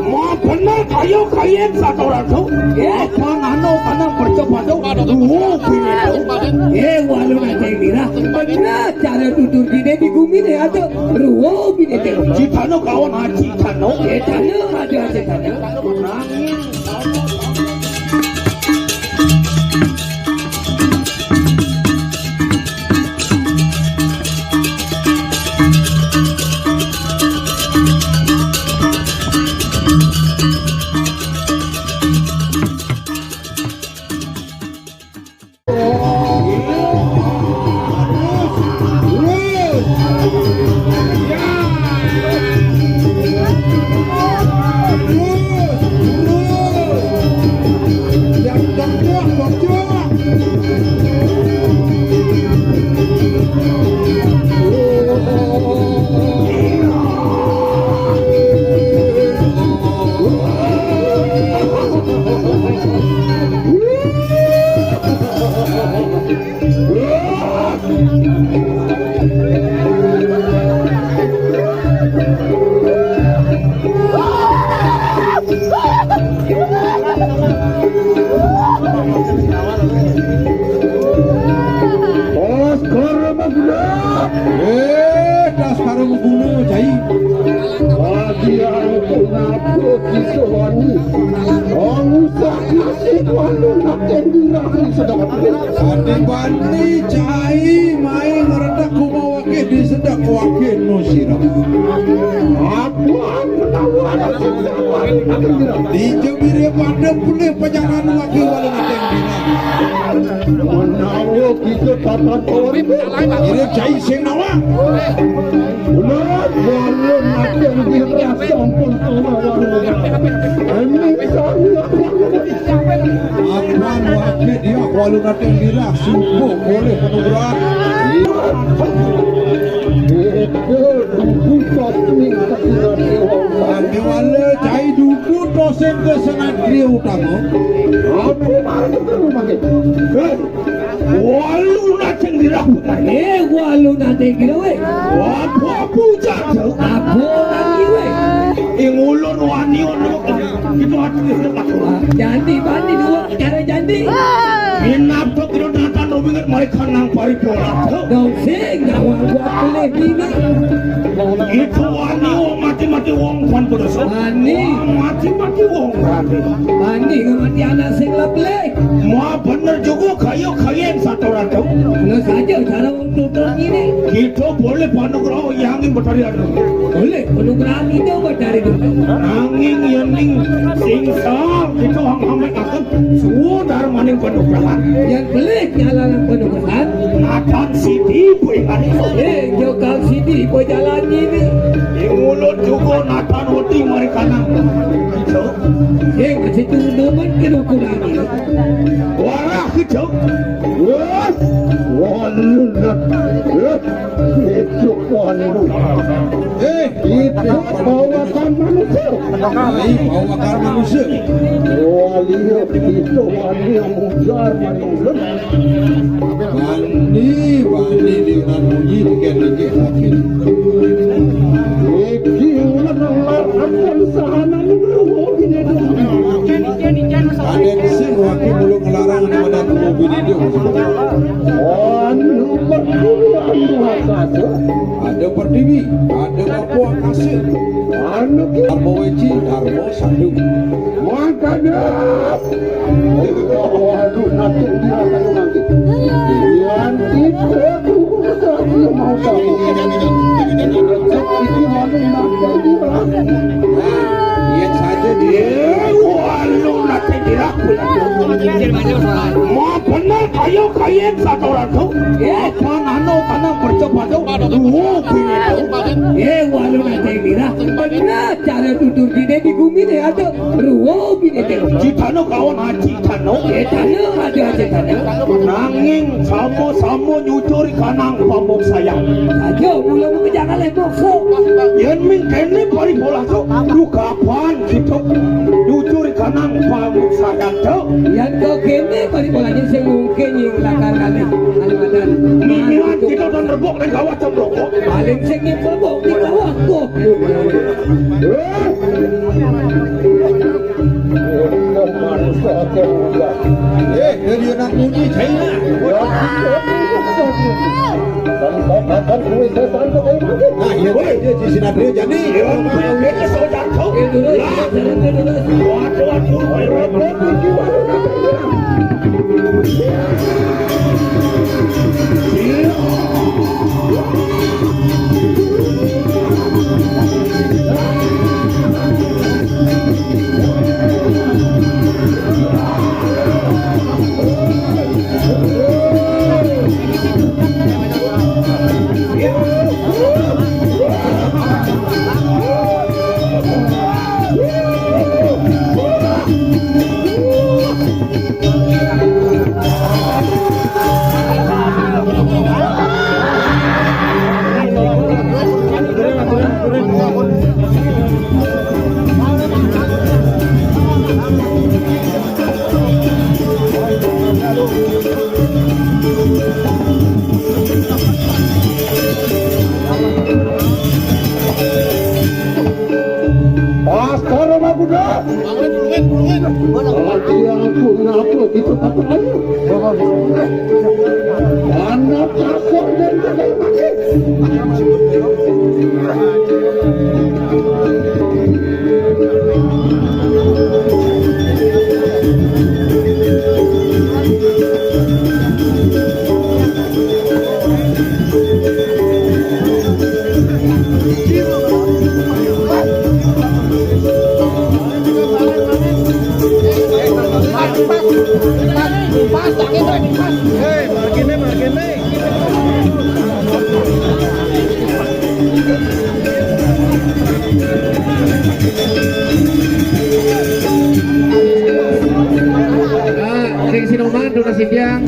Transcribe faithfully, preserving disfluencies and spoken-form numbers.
Wah, bener kaya kayen satoran to. Eh, apa ngano kanang percepatan? Ruwo bine to. Eh, walu nate mira. Bener cara tutur bine di gumi ne ada. Ruwo bine to. Citano kawan haji kano. Eh, tano ada haji kano. Daskara maguna. Eh, daskara maguna, Cai. Bagi aku napa kisah wani? Angusah kasih wani naten dirahli sedang. Ati bani, Cai, mai ngredak kumawake disedak wake no sira. Apa ketahuan? Dija bire pada pulih pajalan wake walu naten dirah. Menawa kita tatan pawari. Ire Cai sing nawang. Bener, walu naten dirah sampun kemawon. Ini sami apa? Apan wake dia walu naten dirah subuh boleh penugrahan. Itu buku sosning kesingan dewa. Ati wale Cai dudu dosen kesengan trio utama. Apa marang ke rumah ke? Hei, walu naten dirah. Eh, walu naten dirah, weh. Apa puja? Apa lagi, weh? Ing ulun wani ono. Itu ati. Jandi bani dua cara jandi. Minab to kira nata no bingat mereka nang paripola. Dong sing nawang buat pelih bini. Itu wani wong mati-mati wong pan berasa. Wani. Wong mati-mati wong berani. Wani ngamati anak sing lebleh. Wah, bener juga kaya kayen satoran to. Lo saja cara wong tutur ini. Kita boleh panugraha yang betari anu. Boleh panugraha kita betari dulu. Nanging yen ning sing sal kita hang-hang akan suwo darmaning panugrahan. Yang boleh nyalanan panugrahan. Natan sidi boy kali. Eh, jokal sidi boy jalan ini. Di mulut juga natan wedi mari kanang. Itu. Eh, masih tuh demen kena kurang ini. Warah kejauh. Wah, walu nak. Eh, itu walu. Eh, itu bawakan manusia. Ai, bawakan manusia. Walu itu walu yang mujar manusia. Bani, bani di unan munyi dikit-dikit wakil. Iki ulah nalar akan sahanan ruwo bine dong. Kadek sing waku dulu ngelarang nama datu mobil itu. Anu pertiwi, anu akasa. Ada pertiwi, ada apa akasa. Anu ki. Darma weci, darma sandu. Makanya. Waduh, nanti dia akan nanti. Yang itu aku mau tahu. Rezeki itu mana nanti dia. Nah, lihat saja dia. Eh, walu nate diraku. Mau bener kaya kayen satoran to. Eh, panano tanam percepatan. Duo bine to. Eh, walu nate dira. Bener cara tutur dine di gumi ne ada. Ruwo bine to. Citano kawan haji tano. Eh, tano ada haji tano. Nanging sama-sama nyucuri kanang pamuk sayang. Aja mula mengejangan lembok. Yen ming kene paripola to. Lu kapan Gitu. Jujur kanang pamuk sayang to. Yan kok kene balik bolanya sing mungkin yang lakar kali. Kalimantan. Mimian kita dan rebok dan kawat dan rokok. Paling sing nyempel kok di bawah kok. Eh, dari anak munyi saya. Nah, iya, dia di sini dia jadi. Iya, dia saudara kau. Lah. Waduh, waduh, waduh. Pastor Maguda. Lagi aku ngaku gitu, tapi ayo. Anak pastor dan pakai. Ah, sing sinoman, donasi biang.